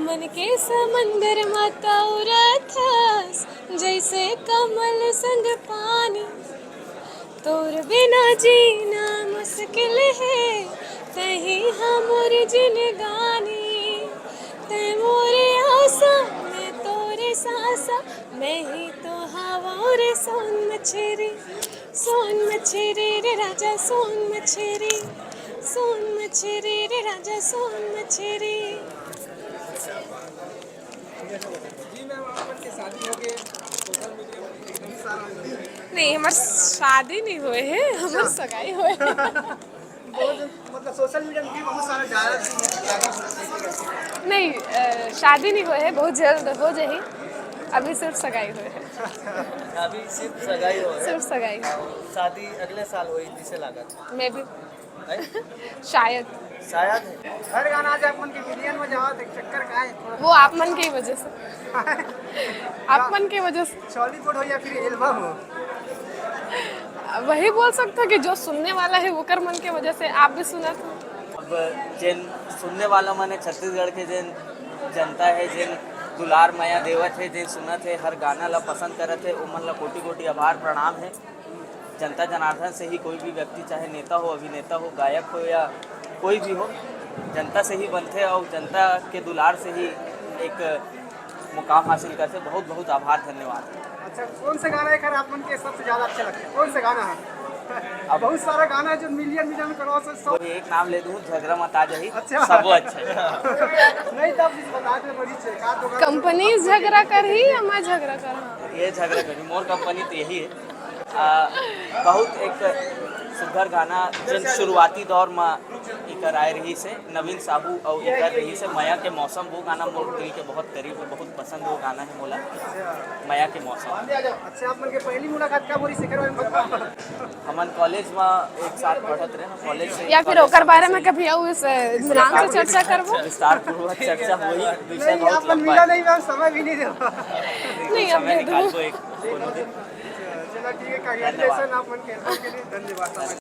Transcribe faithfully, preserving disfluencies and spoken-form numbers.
मन के समंदर म तौरत हस, जैसे कमल संग पानी। तोर बिना जीना मुश्किल हे, तही हमर जिनगानी। तै मोरे आसा, मैं तोरे सासा, मैं ही तो हवौं रे सोन मछरी। सोन मछरी रे राजा, सोन मछरी। सोन मछरी रे राजा, सोन मछरी। जी मैम, आप मन के शादी हो गए, सोशल मीडिया में एकदम सारा नहीं, हमर शादी नहीं होए हे, हमर सगाई होए हे। बहुत, मतलब, सोशल मीडिया में भी बहुत सारा जायज नहीं, अ, शादी नहीं होए हे, बहुत जल्द हो जाही। अभी सिर्फ सगाई होए हे। अभी सिर्फ सगाई हो रहा है। सिर्फ सगाई। शादी अगले साल होई, जिसे लागत। मैं भी। हैं? शायद। शायद है। हर गाना आज आप मन के मिलियन में जावत, एक चक्कर का है थोड़ा। वो आप मन के ही वजह से। आप मन के वजह से। चॉलीवुड हो या फिर एल्बम हो? वही बोल सकता कि जो सुनने वाला है, ओकर मन के वजह से आप भी सुनत हो। अब जेन सुनने वाला मन है, छत्तीसगढ़ के जेन जनता है, जेन दुलार मया देवत है, जेन सुनत है, हर गाना ला पसंद करत है, ओमन ला कोटि कोटि आभार प्रणाम है। जनता जनार्दन से ही कोई भी व्यक्ति, चाहे नेता हो, अभिनेता हो, गायक हो या कोई भी हो, जनता से ही बनथे और जनता के दुलार से ही एक मुकाम हासिल करथे। बहुत बहुत आभार, धन्यवाद। अच्छा, कौन से गाना एक आप मन के सबसे ज्यादा अच्छा लगता है? कौन से गाना है? अब बहुत सारा गाना है जो मिलियन मिलियन करोड़ से सब। कोई एक नाम ले दूं, झगरा मत आ जाही। अच्छा। सबो अच्छा है। नहीं, तब भी बता दे, बड़ी छे-, का दो गाना कंपनी झगरा करही या मैं झगरा करहा? ये झगरा करही, मोर कंपनी तो यही है। आ, बहुत एक सुघर गाना, जेन शुरुआती दौर में एकर आए रही से, नवीन साहू और एकर रही से, मया के मौसम, वो गाना मोर दिल के बहुत करीब है, बहुत पसंद वो गाना है मोला, मया के मौसम। अच्छा, आप मन के पहली मुलाकात कब होई, सेकर बारे में बताओ। हमन कॉलेज में एक साथ पढ़त रहे ना, कॉलेज से या फिर ओकर बारे में कभी अउ इस, अ, नाम से चर्चा करबो? विस्तारपूर्वक चर्चा होई, विषय नहीं, बहुत आप मन लंबा मिला है। नहीं, मैम, समय भी नहीं देवा। नहीं, अब समय दे दो। निकाल दो एक, कोनो दिन। चलो, ठीक है, धन्यवाद। Congratulations आप मन के album के लिए, धन्यवाद।